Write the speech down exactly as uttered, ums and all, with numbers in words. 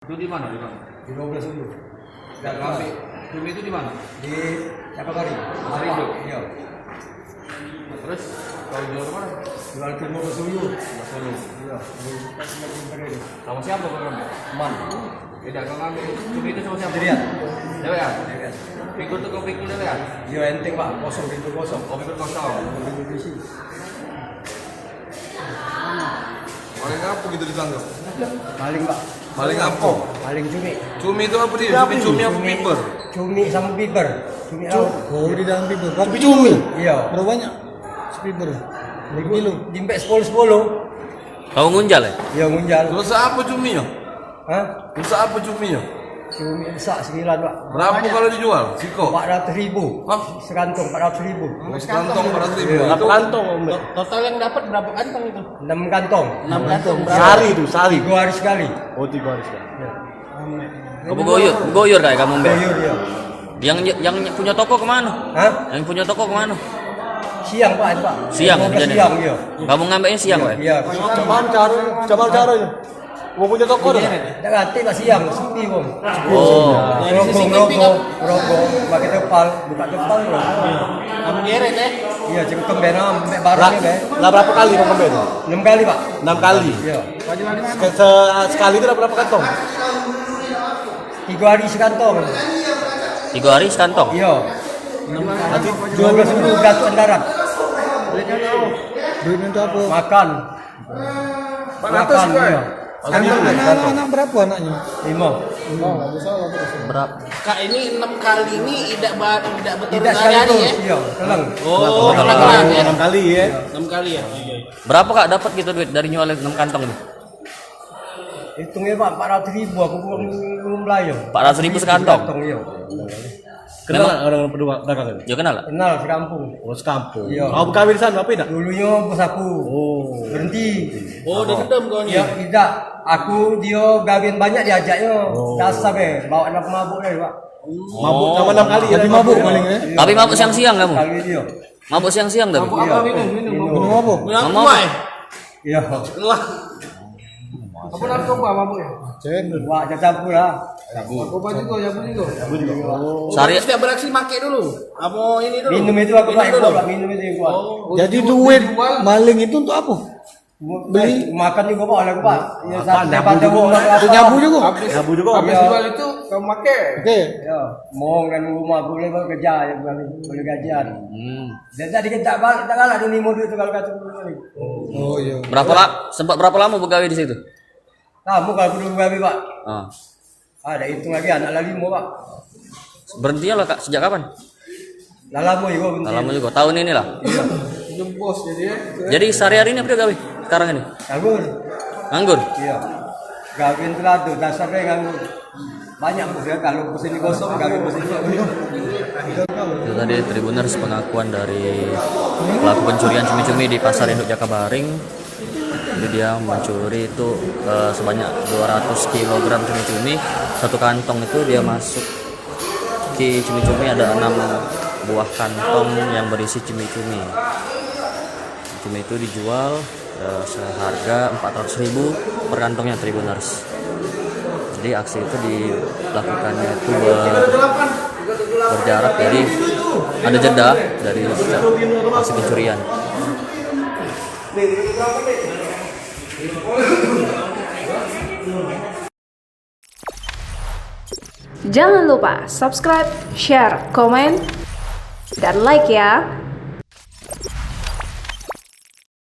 Itu di mana? Di mana? Di dua belas Ulu. Dak ngambil. Cumi itu di mana? Di Cakabari. Cakabari itu? Iya. Terus, kalau jual ke mana? Jual ke Mogosuyu. Mogosuyu. Iya, di Tasik Malaya. Sama siapa, Bang? Man. Tidak, kau ngambil cumi itu sama siapa? Sendirian. Dewean? Dewean. Pikul tu kau pikul dewean? Iya, enteng, Pak. Kosong, pintu kosong. Oh, pikul kosong. Pintu besi. Maling apa gitu ditangkap? Maling, Pak. Maling apa? Maling cumi. Cumi itu apa dia? Cumi, cumi apa, cumi piper? Cumi sama piper. Cumi laut. Oh, di dalam piper. Tapi cumi? Iya. Berapa banyak? Sepiper. Berapa kilo? Di, di sepuluh sepuluh. Kau ngunjal, ya? Iya, ngunjal. Terus apa cuminya? Hah? Rusak apa cuminya? Cumi rusak sembilan, Pak. Berapa kalau dijual? Siko? Empat ratus ribu. Hah? Sekantong empat ratus ribu. Oh, sekantong empat ratus ribu. Iya. Berapa kantong, Mbak? To-, total yang dapat berapa kantong itu? Enam kantong. Enam kantong. Sehari itu, sehari? Tiga hari sekali. Oh, tiga hari sekali. Iya. Kau begoyor, begoyor kayak kamu, Mbak? Begoyor, iya. Yang, yang punya toko kemana? Hah? Yang punya toko kemana? Siang, Pak, Pak. Siang, siang, iya. Kamu ngambeknya siang, Pak? Iya. Coba cari, coba cari. Wong punya toko dah. Dak katik lah siang, sepi wong. Oh. Rokok, rokok, rokok, pakai tepal, buka tepal, rokok. Kamu geret, eh? Iya, cengkem be, nam, mek barang ni be. Lah berapa kali kau kemben? Enam kali, Pak. Enam kali. Iya. Se-, se-, sekali itu dapat berapa kantong? Tiga hari sekantong. Tiga hari sekantong? Iya. Berarti dua belas ribu datuk darat. Duitnya untuk apa? Makan. Empat ratus makan, juga, ya? Iya. Anak, anak, anak berapa anaknya? Lima. Berapa? Kak, ini enam kali ini idak ba-, idak betul idak hari-hari, sekaligus, ya? Iya, keleng. Oh, keleng, keleng, ya? Enam kali, ya? Enam kali, ya? Iya, iya. Berapa, Kak, dapat kita duit dari nyual enam kantong ni? Hitungnya, Pak, empat ratus ribu, aku belum, belum belanja. Empat ratus ribu sekantong? Sekantong, iya. Kenal orang berdua dagang itu? Yo, kenal lah. Kenal sekampung. Oh, sekampung. Iya. Kau begawe di sana apa idak? Dulunya bos aku. Oh. Berhenti. Oh, dah dendam kau ni? Ya, tidak. Aku, dia gawean banyak diajaknya. Oh. Dasar be, bawa nak mabuk dah, Pak. Mabuk sama enam kali. Jadi mabuk paling, eh? Iya. Tapi mabuk siang-siang kamu? Kali dia. Mabuk siang-siang tapi? Mabuk apa? Iya. Minum, minum. Minum. Minum apa? Minum apa? Iya. Lah. Apa narkoba mabuk ya? Cendol. Wah, jangan campur lah. Narkoba juga, jabu juga. Jabu juga. Oh. Sehari setiap beraksi make dulu. Apa ini dulu? Minum itu aku minum dulu. Minum itu yang kuat. Oh. Jadi duit maling itu untuk apa? Beli? Makan juga boleh, Pak. Ya, makan, sampai nyabu pada juga. Umur apa? Itu nyabu juga. Habis, nyabu juga. Habis jual itu kau make. Oke. Ya, mau kan rumah boleh kerja ya, boleh gajian. Hmm. Dan tadi kita tak balik, tak galak dulu lima duit tu kalau kata dulu ni. Oh, iya. Berapa la-, sempat berapa lama begawe di situ? Lama kalau dulu begawe, Pak. Ah. Ah, dah hitung lagi anak lah lima, Pak. Berhenti lah, Kak, sejak kapan? Lah lama juga berhenti. Lah lama juga. Tahun inilah. Iya. Itu bos jadi ya. Jadi sehari-hari ini apa dia gawe sekarang ini? Nganggur. Nganggur? Iya. Gawe tu lah tu, dasarnya nganggur. Banyak bos ya, kalau bos ini kosong, gawe bos ini. Itu tadi Tribuners pengakuan dari pelaku pencurian cumi-cumi di Pasar Induk Jakabaring. Jadi dia mencuri itu, eh, sebanyak dua ratus kilogram cumi-cumi. Satu kantong itu dia masuk ke cumi-cumi ada enam buah kantong yang berisi cumi-cumi. Cumi itu dijual, eh, seharga empat ratus ribu per kantongnya, Tribuners. Jadi aksi itu dilakukannya itu ber-, berjarak, jadi ada jeda dari aksi pencurian. Jangan lupa subscribe, share, komen, dan like ya.